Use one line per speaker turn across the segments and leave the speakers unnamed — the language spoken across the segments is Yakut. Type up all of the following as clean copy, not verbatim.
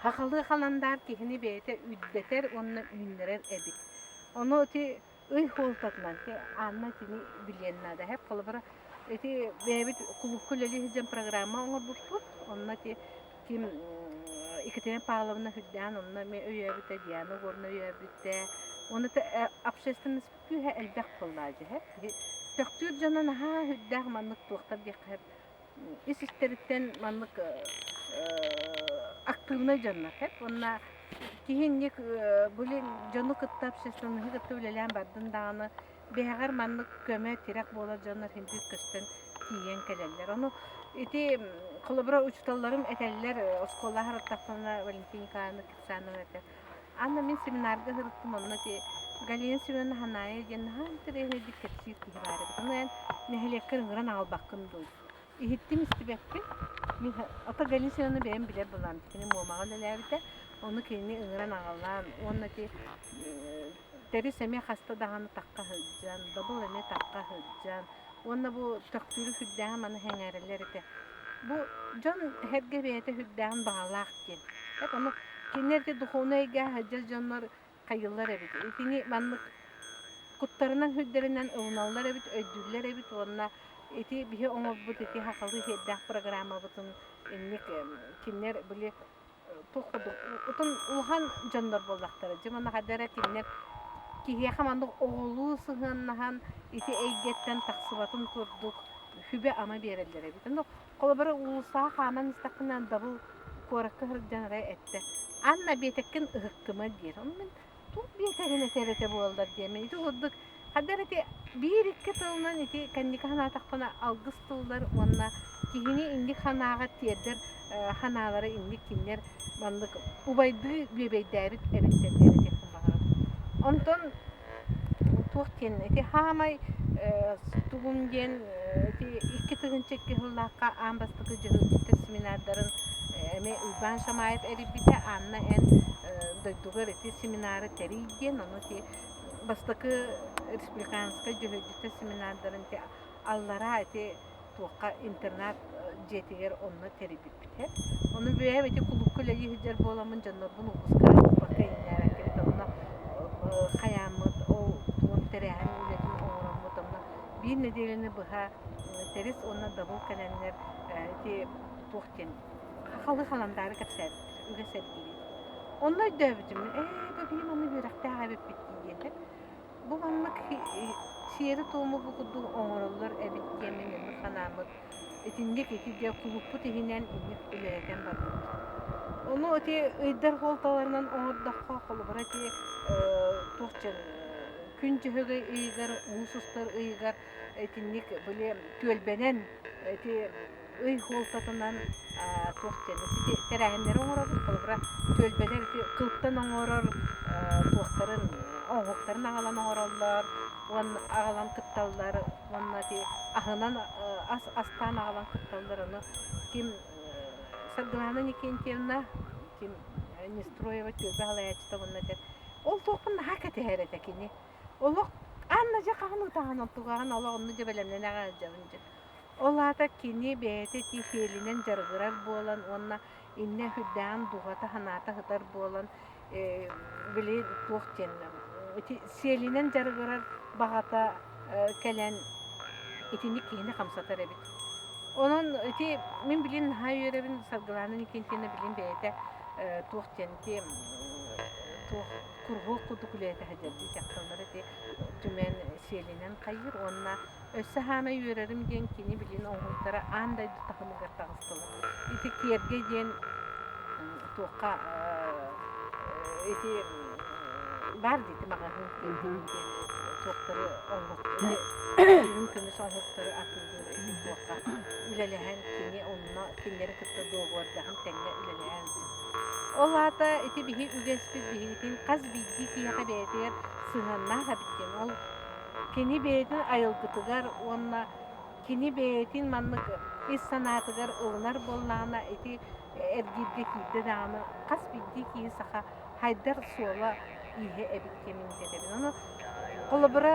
Хахалыы халандаар киһини бэйэтэ үрдэтэр уонна үүннэрэр эбит. Ону ити ый суолтатынан ити Анна итини билиэн наада. Һэп холобура ити бэйэбит кулуупка үлэлии сылдьан программа оҥорбуппут. Онно ити ким Екатерина Павловна үрдээн онно эмиэ өйөөбүтэ, Диана Егоровна өйөөбүтэ. Уонна общественность күүһэ элбэх буоллаа дьэ. Төхтүүр дьоно наһаа үрдээх маннык туохтар диэххэ ис истэриттэн маннык актыыбынай дьоннор эт уонна киһи инник блин дьону кытта общественноһы кытта үлэлээн бардын даҕаны биһэҕэр маннык көмө тирэх буолар дьоннор син биир көстөн тиийэн кэлэллэр. Ону ити холобура учууталларым этэллэр оскуола аһарыттахпына Валентина Николаевна Кипсанова этэр Анна мин семинарга сырыттым онно ити Галина Семеновна Ханаайа диэн наһаа интэриэһинэйдик кэпсиир киһи баар эбит. Ону эн нэһилиэккэр ыҥыран аҕалбаккын дуу? Иһиттим истибэппин. Мин ото Галина Семеновна бэйэм билэр былаам. Кини Муомаҕа үлэлээбитэ. Ону кинини ыҥыран аҕалаан уонна ити Тэрис эмиэ хаста даҕаны тахха сылдьан, Дабыл эмиэ тахха сылдьан уонна бу Төхтүүрү сүрдээҕин маны сэҥээрэллэр этэ. Бу дьон сэргэ бэйэтэ сүрдээҕин баҕалаах диэн. Эт ону кинилэр ити духовнай эйгэ сылдьар дьоннор хайыыллар эбит. Итини маннык куттарынан сүрдэринэн ылыналлар эбит, өйдүүллэр эбит уонна ити биһи оҥорбут ити сахалыы сиэрдээх программабытын инник кинилэр били туох курдук утун улахан дьоннор буоллахтара. Дьэ манна хайда эрэ кинилэр киһиэхэ маннык оҕолуу сыһыаннаһан ити эйгэттэн тахсыбатын курдук сүбэ-ама биэрэллэр эбит. Ну, холобура уулуссаҕа хааман истэххинэ Дабыл куоракка сылдьан эрэ эттэ. Анна биэтэккин ыһыктыма диир. Ону мин туох биэтэгин этэр этэ буоллар диэмин. Ити курдук Ханна эрэ ити биир-икки тылынан ити кэнники санаатахпына алгыс тыллар уонна киһини инник санааҕа тиэрдэр санаалара инник кинилэр маннык убайдыы бүөбэйдээбит эбиттэр диэн этиэхпин баҕарабын. Онтон туох диэн ити хаамай тугум диэн ити 2002 сыллаахха аан бастакы дьөһүөлдьүттэр семинардарын эмиэ Уйбаан Шамаев эрийбитэ Анна эн дойдугар ити семинары тэрий диэн ону ити Бастакы республиканскай дьөһүөлдьүттэр семинардарын ити аллараа ити туохха интернат дьиэтигэр онно тэрийбиппит. Ону бэйэм ити кулуупка үлэлии сылдьар буоламмын дьоннорбун улууска ыыппакка иҥнээбэккэбит онно хайааммыт ол туох тэрээһин үлэтин оҥороммут онно биир нэдиэлэни быһа Тэрис уонна Дабыл кэлэннэр ити туох диэн хахалы халандаары кэпсээбиттэр үгэс эргиирин. Онно өйдөөбүтүм, ээ, бу биһи манна үөрэхтээх эбиппит дии диэтэ. Бу маннык сиэри-туому бу курдук оҥороллор эбит диэммин инник санааммыт итинник ити дьэ кулуппут иһинэн инник үлэлэтэн барбыппыт. Ону ити ыйдар суолталарынан оҥордоххо, холобура ити туох диэн күн дьөһөгөй ыйыгар, муус устар ыйыгар итинник били түөлбэнэн ити ый суолтатынан туох диэн ити тэрээһиннэри оҥоробут. Холобура, түөлбэлэр ити кылтан оҥорор туохтарын оҥоһуктарын аҕалан оҥороллор уонна аҕалан кытталлар уонна ити аһынан ас астаан аҕалан кытталлар. Ону ким Саргылана Никентьевна, ким Нестроева түөлбэ салайааччыта уонна этэр ол туохпун наһаа кэтэһэр этэ кини. Олох Анна дьэ хаһан утаҕын онтугаҕын олох онно дьэ бэлэмнэнэ сылдьабын дьэ. Ол аата кини бэйэтэ ити сиэлинэн дьарыгырар буолан уонна иннэ сүрдээҕин дууһата санаата сытар буолан били туох диэн ити сиэлинэн дьарыгырар баҕата кэлэн итинник киһини хамсатар эбит. Онон ити мин билин наһаа үөрэбин Саргылаана Никитина билин бэйэтэ туох диэн ити туох куруһуок курдук үлэлэтэ сылдьар дии дьахталлар ити түмэн сиэлинэн хайыыр уонна Өссө саамай үөрэрим диэн кини билин оҥоһуктара аан дойду таһымыгар таҕыстылар. Ити киэргэ диэн туохха ити баар дии ити маҕаһыын туохтары оҥоһук үрүҥ көмүс оҥоһуктары атыылыыр ити туохха үлэлэһэн кини онно кинилэри кытта дуогуордаһан тэҥҥэ үлэлэһэн Ол аата ити биһи үгэспит биһигитин хас биирдии киһиэхэ бэйэтигэр сыһыаннаах эбит диэн ол Кини бэйэтин айылгытыгар уонна кини бэйэтин маннык ис санаатыгар ылынар буоллаҕына ити эргииргэ киирдэ даҕаны хас биирдии киһи саха хайдар суола ииһэ эбит диэн мин этэбин. Ону холобура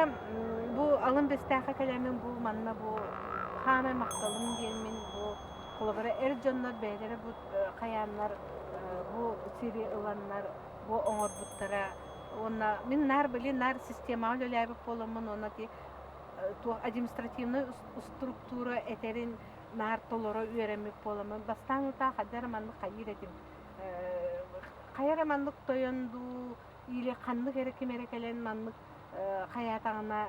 бу Алын Бэстээххэ кэлэммин бу манна бу хаамай махталым диэн мин бу холобура эр дьоннор бэйэлэрэ бу хайааннар бу сир. сири ыланнар бу оҥорбуттара уонна мин наар били наар системаҕа үлэлээбит буоламмын уонна ити туох административнай структура этэрин наар толоро үөрэммит буоламмын бастаан утаа хайда эрэ маннык хайыыр этим хайа эрэ маннык тойон дуу или ханнык эрэ ким эрэ кэлэн маннык хайаатаҕына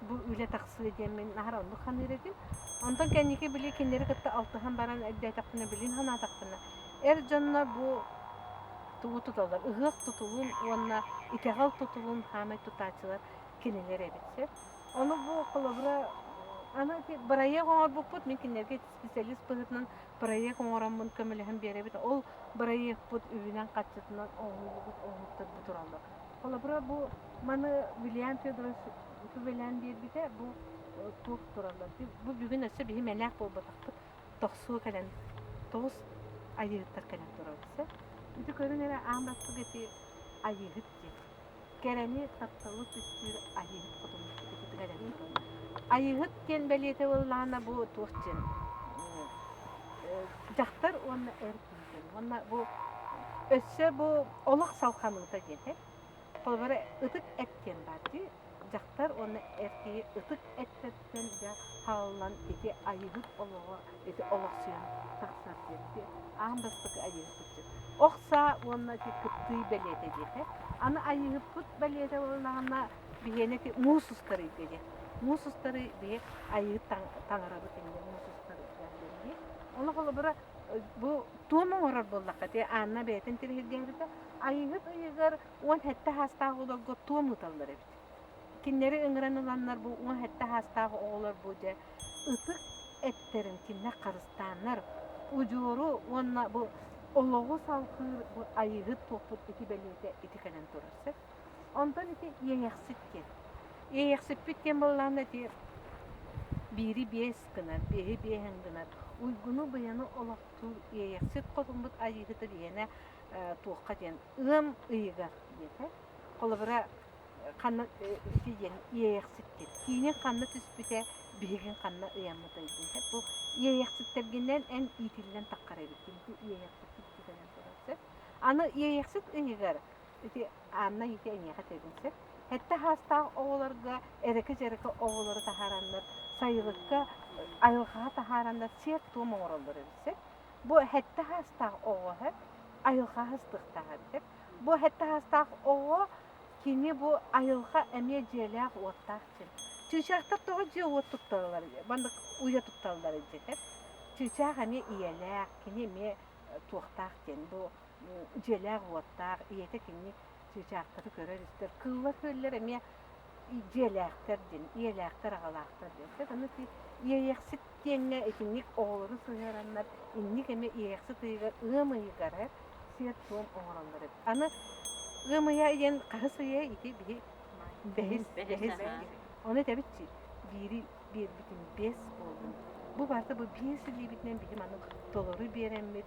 бу үлэ тахсыа диэммин наһаа оннук саныыр этим. Онтон кэнники били кинилэри кытта алтыһан баран өйдөөтөхпүнэ, билин санаатахпына, эр дьонно бу тугу туталлар? Ыһыах тутулун уонна итэҕэл тутулун хаамай тутааччылар кинилэр эбит сөп. Ону бу холобура аны ити бырайыак оҥорбуппут, мин кинилэргэ специалист быһыытынан бырайыак оҥороммун көмөлөһөн биэрэбит. Ол бырайыакпыт үбүнэн-харчытынан оҥоһуллубут оҥоһуктар бу тураллар. Холобура, бу маны Вильям Федорович сүбэлээн биэрбитэ, бу туох тураллар. Бу бүгүн өссө биһи мэлээх буолбатахпыт. Тохсуо кэлэн, тоҕус айыыһыттар кэлэн турабыт. Сөп. Ити көрүҥ эрэ аан бастакы ити айыыһыт диэн. Кэрэни, тапталы түстүүр айыыһыт хотуммут кэлэн тураллар. Айыыһыт диэн бэлиэтэ буоллаҕына бу туох диэн дьахтар уонна эр киһи диэн. Уонна бу өссө бу олох салханыыта диэн Холобура, ытык эт диэн баар дии. Дьахтар уонна эр киһи ытык эттэттэн дьэ хааллан ити айыһыт олоҕо ити олохсуйан тахсар диэн ити аан бастакы айыһыппыт диэн. Ох саа уонна ити кыттыы бэлиэтэ диэтэ. Аны айыһыппыт бэлиэтэ буоллаҕына биһиэнэ ити муус устар ыйга диэн. Муус устары биһи айыһыт таҥарабыт инньэ муус устар ыйга диэн дии. Ону холобура бу туом оҥорор буоллахха ити Анна бэйэтин тириһиргээбитэ Айыыһыт ыйыгар 17 саастаах оҕолорго туом ыыталлар эбит. Кинилэри ыҥыран ыланнар бу 17 саастаах оҕолор бу дьэ ытык эттэрин кинилэр харыстааннар удьуору уонна бу олоҕу салҕыыр бу айыыһыт туохпут ити бэлиэтэ ити кэлэн турар сөп. Онтон ити иэйэхсит диэн. Иэйэхсиппит диэн буоллаҕына ити биири биэс гынар, биэһи биэһин гынар, уйгуну-быйаны олохтуур иэйэхсит хотуммут айыыһыта биһиэнэ туохха диэн ыам ыйыгар диэтэ. Холобура, ханна ити диэн иэйэхсит диэн. Киинин ханна түспүтэ, биһигин ханна ыйаммытай диэн. Бу иэйэхситтэргинэн эн иитиллэн таххар эбиккин. Ити иэйэхсиппит кэлэн турар сөп. Аны иэйэхсит ыйыгар ити Анна ити эйиэхэ этэбин сөп. Сэттэ саастаах оҕолорго эрэкэ-дьэрэкэ оҕолору таһаараннар сайылыкка айылҕаҕа таһаараннар сиэр-туом оҥороллор эбит сөп. Бу сэттэ саастаах оҕо айылҕа ыстыахтаах эбит. Бу сэттэ саастаах оҕо кини бу айылҕа эмиэ дьиэлээх-уоттаах дьин. Чыычаахтар тоҕо дьиэ-уот тутталлар, маннык уйа тутталлар дьиэтэ. Чыычаах эмиэ ийэлээх, кини эмиэ туохтаах диэн бу дьиэлээх-уоттаах, ийэтэ кини чыычаахтары көрөр-истэр. Кыыллар-күөллэр эмиэ дьиэлээхтэр диэн, ийэлээхтэр, аҕалаахтар диэн. Аны иэйэхсит диэҥҥэ итинник оҕолору сыһыараннар инник эмэ иэйэхсит ыйыгар ыам ыйыгар сиэр-туом оҥороллор эбит. Аны ыам ыйа диэн хаһыс ыйа ити биһи бэһис бэһис ону этэбит биири биэрбитин биэс буоллун. Бу барыта бу биэс илиибитинэн биһи маны толору биэрэммит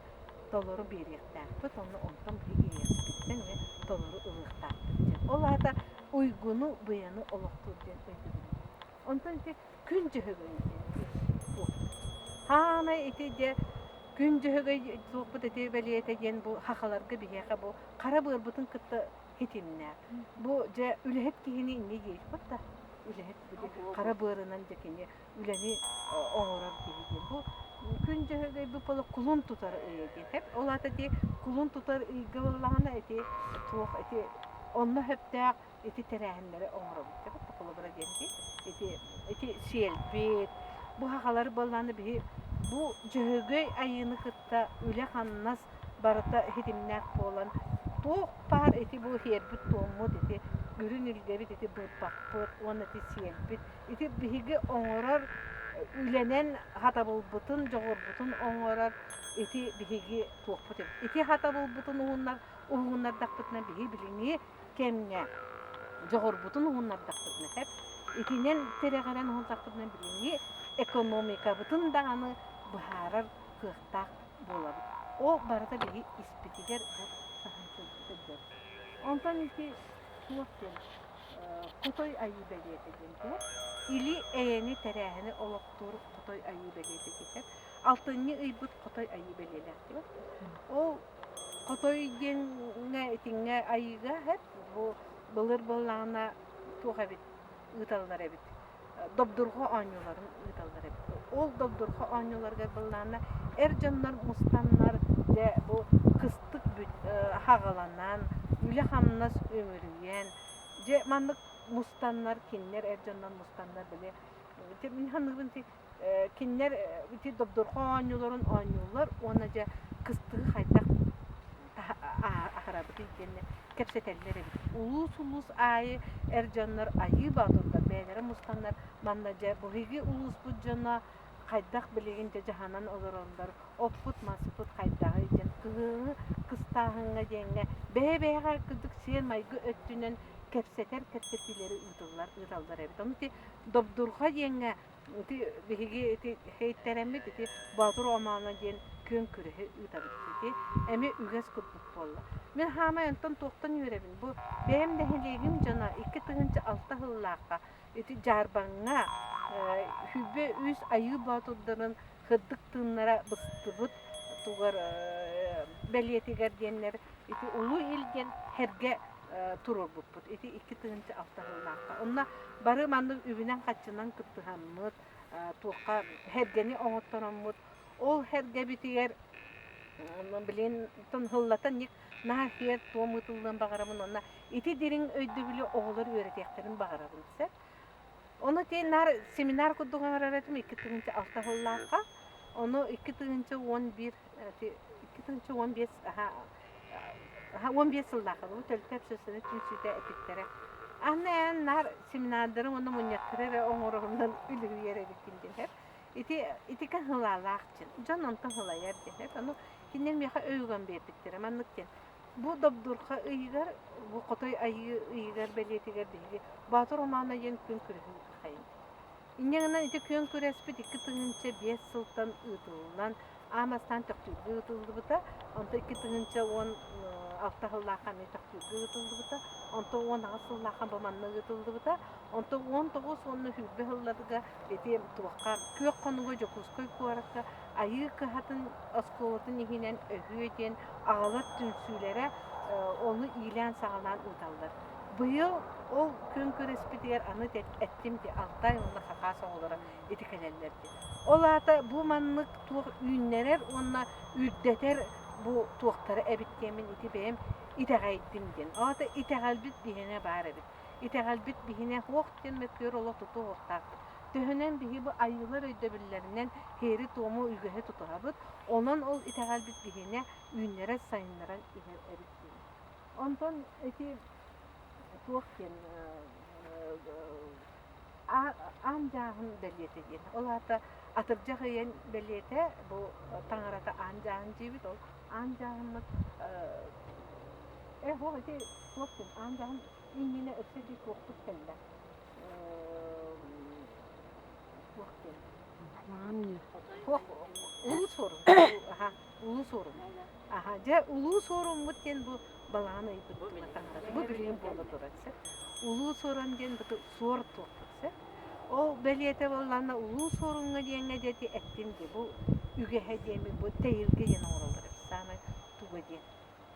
толору биэриэхтээхпит онно онтон биһи иэйэхсиппититтэн эмиэ толору ылыахтаахпыт диэн. Ол аата уйгуну быйаны олохтуур диэн өйдөбүл. Онтон ити Күн Дьөһөгөй диэн туохпут. Хаамай ити дьэ Күн Дьөһөгөй туохпут ити бэлиэтэ диэн бу хахаларга биһиэхэ бу хара быарбытын кытта хитимнээх. Бу дьэ үлэһит киһини инньэ диэбит да үлэһит хара быарынан дьэ кини үлэни оҥорор киһи диэн. Бу Күн Дьөһөгөй бу кулун тутар ыйа диэн. Ол аата ити кулун тутар ыйга буоллаҕына ити туох ити онно сөптөөх ити тэрээһиннэри оҥоробут деп холобура диэн ити ити сиэлбит бу хахалары буоллааны биһи бу дьөһөгөй айыыны кытта үлэ-хамнас барыта ситимнээх буолан туох баар ити бу сиэрбит туоммут ити үрүн илгэбит ити быыппахпыт уонна ити сиэлбит ити биһиги оҥорор үлэнэн хатабылбытын дьоҕурбутун оҥорор ити биһиги туохпут эбит ити хатабылбытын уһуннар уһугуннардахпытына биһи билиҥҥи кэмҥэ дьоҕурбутун уһуннардахпытына сөп. Итинэн тирэҕирэн уһунтахпытына билиҥҥи экономикабытын даҕаны быһаарар кыахтаах буолабыт. Ол барыта биһи испитигэр бу саһан сылдьар. Онтон ити туох диэн Хотой Айыы бэлиэтэ диэн түһэр. Или эйэни тэрээһини олохтуур Хотой Айыы бэлиэтэ диэтэр. Алтынньы ыйбыт Хотой Айыы бэлиэлээх диэбит. Ол Хотой диэҥҥэ итиҥҥэ айыыга эт бу былыр буоллаҕына туох эбит ыыталлар эбит добдурҕа оонньууларын ыыталлар эбит. Ол добдурҕа оонньууларыгар быллаана эр дьоннор мустаннар дьэ бу кыстык хаҕаланан, үлэ-хамнас үмүрүйэн, дьэ маннык мустаннар кинилэр эр дьоннор мустаннар били мин саныыбын кинилэр ити добдурҕа оонньууларын оонньууллар уонна дьэ кыстыгы хайдах аһарабытый диэннэ кэпсэтэллэр эбит. Улуус-улуус аайы эр дьоннор айыы боотурдар бэйэлэрэ мустаннар манна дьэ биһиги улууспут дьоно хайдах билигин дьэ дьаһанан олороллор, оппут-маспыт хайдаҕый диэн кыһыҥҥы кыстааһыҥҥа диэҥҥэ бэйэ-бэйэҕэ кырдьык сиэр-майгы өттүнэн кэпсэтэр кэпсэтиилэри ыытыллар ыыталлар эбит. Ону ити добдурҕа диэҥҥэ ити биһиги ити хейтэрэммит ити Боотур Омооно диэн күөн күрэһи ыытабыт ити эмиэ үгэс курдук буолла. Мин хаамай онтон туохтан үөрэбин? Бу бэйэм нэһилиэгим дьоно 2006 сыллаахха ити Дьаарбаҥҥа 23 айыы боотурдарын сырдык тыыннара быстыбыт тугар бэлиэтигэр диэннэр ити Улуу Ил диэн сэргэ туруорбуппут. Ити 2006 сыллаахха. Онно бары маннык үбүнэн-харчынан кыттыһаммыт, туохха сэргэни оҥоттороммут, ол сэргэбитигэр билигин тонһуллатан наһаа сиэр туом ыытыллыан баҕарабын уонна ити дириҥ өйдөбүлү оҕолор үөрэтиэхтэрин баҕарабын сөп. Ону тиэн наар семинар курдук оҥорор этим 2006 сыллаахха. Ону 2011 2015 15 сыллаахха бу Төлкө общественнай түмсүүтэ эпиттэрэ. Аны эн наар семинардары уонна мунньахтары эрэ оҥорорунан үлүһүйэр эбиккин диэн. Ити итикэн сылаалаах дьон. Дьон онтон сылайар диэн. Ону кинилэр миэхэ өй уган биэрбиттэрэ. Маннык диэн. Бу Добдурха ыйыгар, бу Хотой Айыы ыйыгар бэлиэтигэр биһиги Боотур Омаана диэн күн күрэһин ыытыаххайын. Инньэ гынан ити күөн күрэспит 2005 сылтан ыытыллан, аан бастаан Төхтүргэ ыытыллыбыта, онтон 2016 сыллаахха эмиэ Төхтүргэ ыытыллыбыта, онтон 18 сыллаахха бу манна ыытыллыбыта, онтон 19 уонна 20 сылларга ити туохха Күөх Хонууга Дьокуускай куоракка Айыы кыһатын оскуолатын иһинэн Өһүө диэн аҕалар түмсүүлэрэ ону иилээн-саҕалаан ыыталлар. Быйыл ол күн күрэспитигэр аны эттим ди Алтай уонна Хакас оҕолоро ити кэлэллэр ди. Ол аата бу маннык туох үүннэрэр уонна үрдэтэр бу туохтара эбит диэммин ити бэйэм итэҕэйдим диэн. Ол аата итэҕэлбит биһиэнэ баар эбит. Итэҕэлбит биһиэнэ суох диэн мөккүөр олох тутуһуохтаахпыт. Төһөнөн биһи бу айыылар өйдөбүллэринэн һиэри-туому үгэһи тутуһабыт, онон ол итэҕэлбит биһиэнэ үүннэрэр сайыннаран иһэр эбит диэн. Онтон ити туох диэн аан дьааһын бэлиэтэ диэн. Ол аата атырдьах ыйын бэлиэтэ бу таҥарата аан дьааһын диибит. Ол аан дьааһыммыт э ол ити туох диэн аан дьааһын иннинэ өссө ити туохпут кэллэ. Туох диэн Туох улуу суорун. Аха, улуу суорун. Аха, дьэ улуу суоруммут диэн бу балаҕан ыйбыт таҥарата. Бу билигин буола турар сир. Улуу суорун диэн бу суор туохпут сир. Ол бэлиэтэ буоллаҕына улуу суоруҥҥа диэҥҥэ диэти эттим дии бу үгэһэ диэми бу тэйилгэ диэн оҥороллор эбит саамай туга диэн.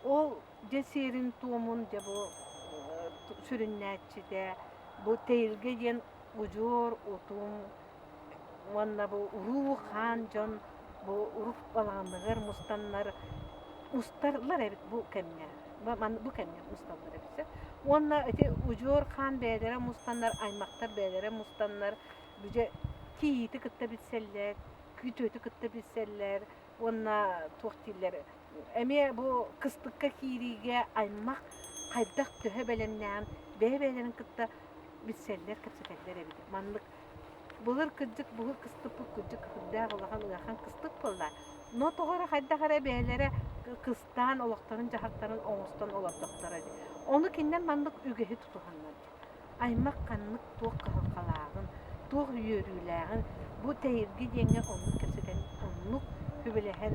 Ол дьэ сиэрин-туомун дьэ бу сүрүннээччитэ бу тэйилгэ диэн удьуор утум уонна бу уруу-хаан дьон бу урук балаҕаныгар мустаннар устарлар эбит бу кэмҥэ бу кэмҥэ мусталлар эбит сөп уонна ити удьуор хаан бэйэлэрэ мустаннар аймахтар бэйэлэрэ мустаннар бүдьэ кийиити кытта билсэллэр күтүөтү кытта билсэллэр уонна туох дииллэр эмиэ бу кыстыкка киириигэ аймах хайдах төһө бэлэмнээн бэйэ-бэйэлэрин кытта билсэллэр кэпсэтэллэр эбит маннык Былыр кырдьык буһу кыстыкпыт кырдьык сүрдээх улахан ыарахан кыстык буолла. Но тоҕо эрэ хайдах эрэ бэйэлэрэ кыстаан олохторун-дьаһахтарын оҥостон олордохторо дии. Ону кинилэр маннык үгэһи тутуһаннар дии. Аймах ханнык туох кыһалҕалааҕын, туох үөрүүлээҕин бу тэйирги диэҥҥэ оннук кэпсэтэн, оннук сүбэлэһэн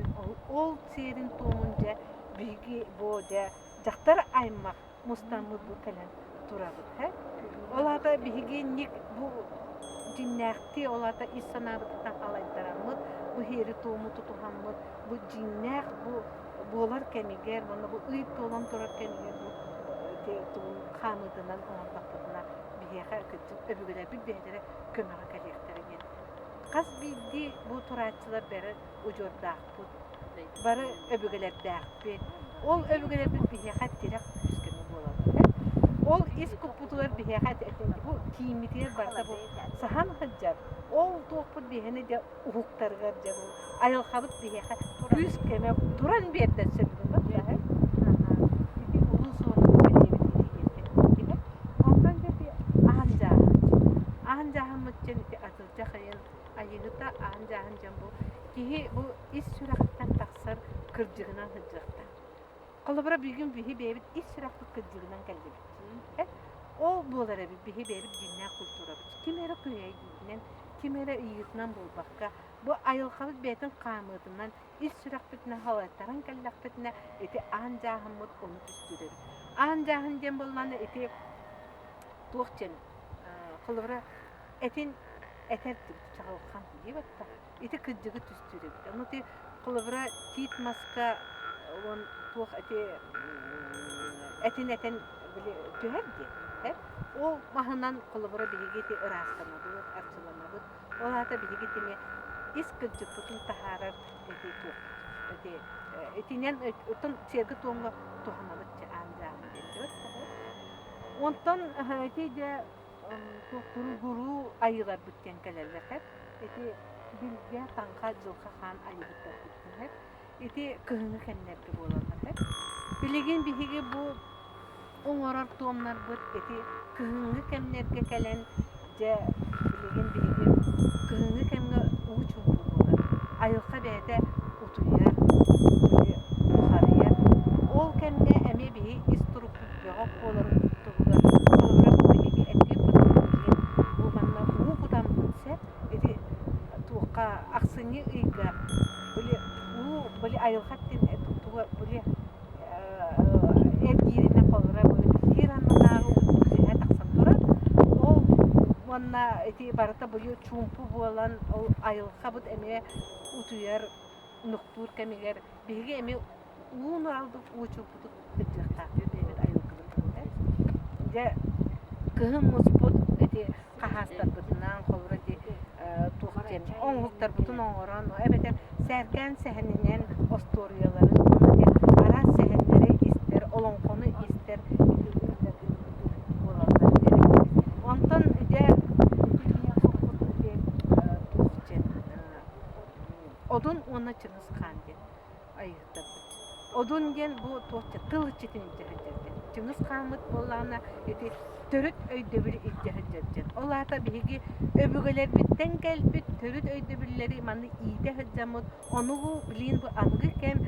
ол сиэрин-туомун дьэ биһиги бу дьэ дьахтар аймах мустаммыт бу кэлэн турабыт. Ол аата биһиги ник бу дьиҥнээхтии ол аата ис санаабытыттан алайдараммыт, бу иһиэри туому тутуһаммыт, бу дьиҥнээх бу буолар кэмигэр уонна бу ый туолан турар кэмигэр бу тугун хаамыытынан оҥордохпутуна биһиэхэ кырдьык өбүгэлэрбит бэйэлэрэ көмөҕө кэлиэхтэрэ диэн. Хас биирдии бу турааччылар бары удьуордаахпыт, бары өбүгэлэрдээхпит. Ол өбүгэлэрбит биһиэхэ тирэх күүс-көмө буолаллар. Ол ис куппутугар биһиэхэ бу кииммитигэр барыта бу саһан сылдьар. Ол туохпут биһиэни дьэ уһуктарыгар дьэ бу айылҕабыт биһиэхэ күүс-көмө туран биэрдэ сөбүгүн баттаһа. Ити улуу суорун бэлиэбит ити диэн Онтон дьэ ити аан дьааһын. Аан дьааһыммыт диэн ити атырдьах ыйын айыыһыта аан дьааһын диэн бу киһи бу ис сүрэҕиттэн тахсар кырдьыгынан сылдьыахтаах. Холобура бүгүн биһи бэйэбит ис сүрэхпит кырдьыгынан кэллибит. Ол буолар эбит биһи бэйэбит дьиҥнээх культурабыт. Ким эрэ күһэйдиитинэн, ким эрэ ыйыытынан буолбакка, бу айылҕабыт бэйэтин хаамыытынан ис сүрэхпитинэн халайтаран кэллэхпитинэ ити аан дьааһыммыт ону түстүүр эбит. Аан дьааһын диэн буоллаҕына ити туох диэн холобура этин этэр чаҕылхан дии батта. Ити кырдьыгы түстүүр эбит. Ону ити холобура тиит маска уон туох ити этин этэн били түһэр диэн. Ол маһынан холобура биһиги ити ыраастанабыт, арчыланабыт. Ол аата биһиги итини ис кырдьыкпытын таһаарар ити туохпут. Ити итинэн оттон сиэргэ-туомҥа туһанабыт аан дьааһын диэн Онтон ити дьэ туохтуру айыыларбыт диэн кэлэллэр Ити билгэ, таҥха, дьылҕа хаан айыыһыттарбыт диэн Ити кыһыҥҥы кэмнэргэ буолаллар. Билигин биһиги бу оҥорор туомнарбыт ити кыһыҥҥы кэмнэргэ кэлэн дьэ билигин биһиги кыһыҥҥы кэмҥэ уу чуумпу буолар. Айылҕа бэйэтэ утуйар, нухарыйар. Ол кэмҥэ эмиэ биһи ис турукпут бөҕөх буоларын туһугар холобура бу биһиги эппиэт билигин бу манна уу кутаммыт сөп ити туохха ахсынньы ыйга били уу били айылҕа туга били эргииринэн холобура сир аннынааҕы уу түһэ тахсан турар. Ол уонна ити барыта быйыл чуумпу буолан ол айылҕабыт эмиэ утуйар нуктуур кэмигэр биһиги эмиэ уу нураалдык уу чуумпутук сылдьыахтаахпыт бэйэбит айылгыбыт Дьэ кыһын муспут ити хаһаастарбытынан холобура ити туох диэн оҥоһуктарбытын оҥорон эбэтэр сээркээн сэһэнинэн остуоруйалары уонна араас сэһэннэри истэр, олоҥхону истэр буолаллар. Онтон дьэ туох диэн Одун уонна Чыҥыс Хаан диэн айыһыттарбыт. Одун диэн бу туох тыл иччитин илдьэ сылдьар диэн. Чыҥыс Хааммыт буоллаҕына ити төрүт өйдөбүлү илдьэ сылдьар диэн. Ол аата биһиги өбүгэлэрбиттэн кэлбит төрүт өйдөбүллэри манна иитэ сылдьаммыт, ону билигин бу аныгы кэм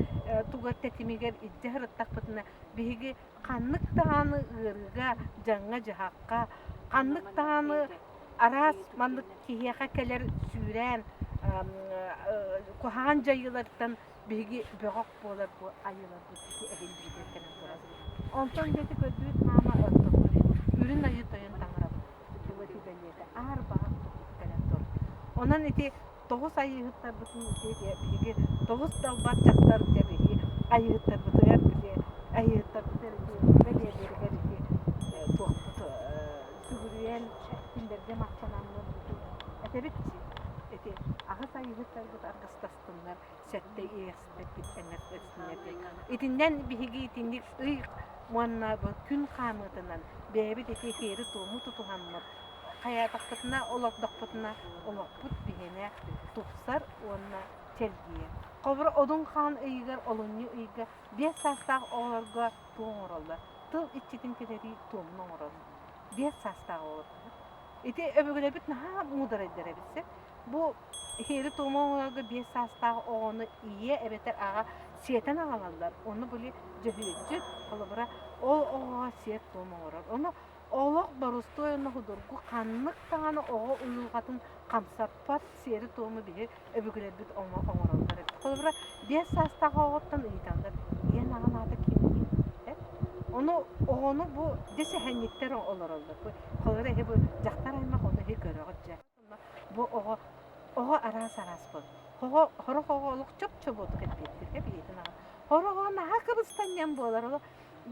тугар тэтимигэр илдьэ сырыттахпытына биһиги ханнык даҕаны ыарыыга, дьаҥҥа-дьаһахха, ханнык даҕаны араас маннык киһиэхэ кэлэр сүүрээн куһаҕан дьайыылартан биһиги бөҕөх буолар бу айыыларбыт ити эһиллиитин кэлэн турар. Онтон дьэти көрдүүт маама оттоппут үрүн айыы тойон таҥарабыт ити бэлиэтэ аар баҕах туппут кэлэн тур. Онон ити тоҕус айыыһыттарбытын ити биһиги тоҕус далбар дьахтар дьэ биһиги айыыһыттарбытыгар били айыыһыттарбытыгар ити бэлиэлэригэр ити туохпут сүгүрүйэн кинилэргэ махтанаммыт этэбит ити аҕыс айыыһыттарбыт аргыстастыннар сэттэ иэхситэрбит эҥэрдэстиннэр диэн. Итиннэн биһиги итинник ый уонна бу күн хаамыытынан бэйэбит ити сиэри-туому тутуһаммыт хайаатахпытына олордохпутуна олохпут биһиэнэ тупсар уонна чэлгийэр. Холобура, Одун хаан ыйыгар олунньу ыйга 5 саастаах оҕолорго тугу оҥороллор? Тыл иччитин кэтэрии туомун оҥороллор. 5 саастаах оҕолорго. Ити өбүгэлэрбит наһаа муударайдар эбит сөп. Бу сиэри-туому оҥорорго 5 саастаах оҕону ийэ эбэтэр аҕа сиэтэн аҕалаллар. Ону били дьөһүөлдьүт, холобура, ол оҕоҕо сиэр-туом оҥорор. Ону олох боростуой уонна судургу ханнык даҕаны оҕо уйулҕатын хамсаппат сиэри-туому биһи өбүгэлэрбит оҥороллор эбит. Холобура, 5 саастаах оҕоттон ыйыталлар, ийэн аҕан аата кимий? Ону оҕону бу дьэ сэһэнньиттэр олороллор. Холобура, эһи бу дьахтар аймах ону эһи көрөҕүт дьэ. Бу оҕо оҕо араас араас буолар. Оҕо сорох оҕо олох чоп-чобуотук эппиэттиир эбиэтин аҕа. Хороҕо наһаа кыбыстанньан буолар. Олох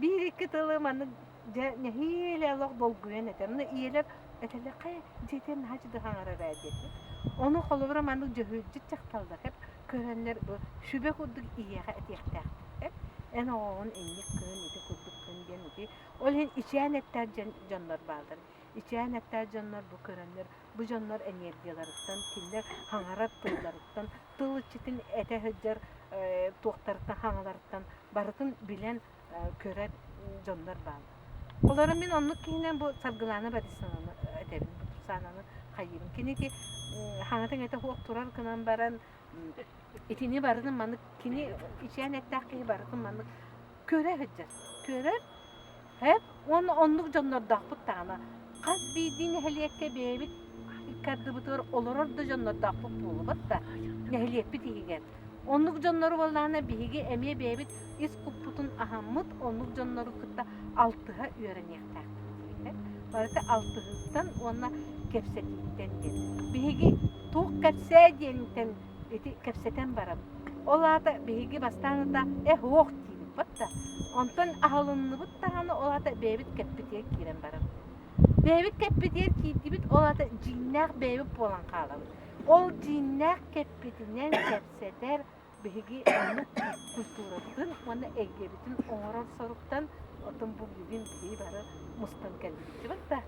биир-икки тылы маннык дьэ нэһиилэ олох долгуйан этэр. Ону ийэлэр этэллэр хайа дьиэтигэр наһаа дьыды хаҥарар ээ диэтилэр. Ону холобура маннык дьөһүөлдьүт дьахталлар эп көрөннөр бу сүбэ курдук ийэҕэ этиэхтээхтэр. Эн оҕоҕун инник кыһын ити курдук кын диэн ити. Ол иһин ичээн эттээх дьоннор бааллар. Ичээн эттээх дьоннор бу көрөннөр бу дьоннор энергияларыттан, кинилэр хаҥарар тылларыттан, тыл иччитин этэ сылдьар туохтарыттан, хаҥаларыттан барытын билэн көрөр дьоннор бааллар. Олору мин оннук киһинэн бу Саргылаана Борисовнаны этэбин, бу Сусананы хайыыбын. Кини ити хаҥатын этэ суох турар гынан баран итини барытын маннык кини ичээн эттээх киһи барытын маннык көрө сылдьар. Көрөр Эп уонна оннук дьоннордоохпут даҕаны. Хас биирдии нэһилиэккэ бэйэбит икки ардыбытыгар олорор да дьоннордоохпут буолубат да, нэһилиэкпит иһигэр. Оннук дьоннору буоллаҕына биһиги эмиэ бэйэбит ис куппутун аһаммыт оннук дьоннору кытта алтыһа үөрэниэхтээхпит диэхэ. Барыта алтыһыыттан уонна кэпсэтииттэн диэн. Биһиги туох кэпсээ диэнтэн ити кэпсэтэн барабыт. Ол аата биһиги бастаан ата э һуох диибит батта. Онтон аһылынныбыт даҕаны ол аата бэйэбит кэппитигэр киирэн барабыт. Бэйэбит кэппитигэр киирдибит ол аата дьиҥнээх бэйэбит буолан хаалабыт. Ол дьиҥнээх кэппитинэн кэпсэтэр биһиги оннук культурабытын уонна эйгэбитин оҥорор соруктан отон бу бүгүн биһиги бары мустан кэллибит да.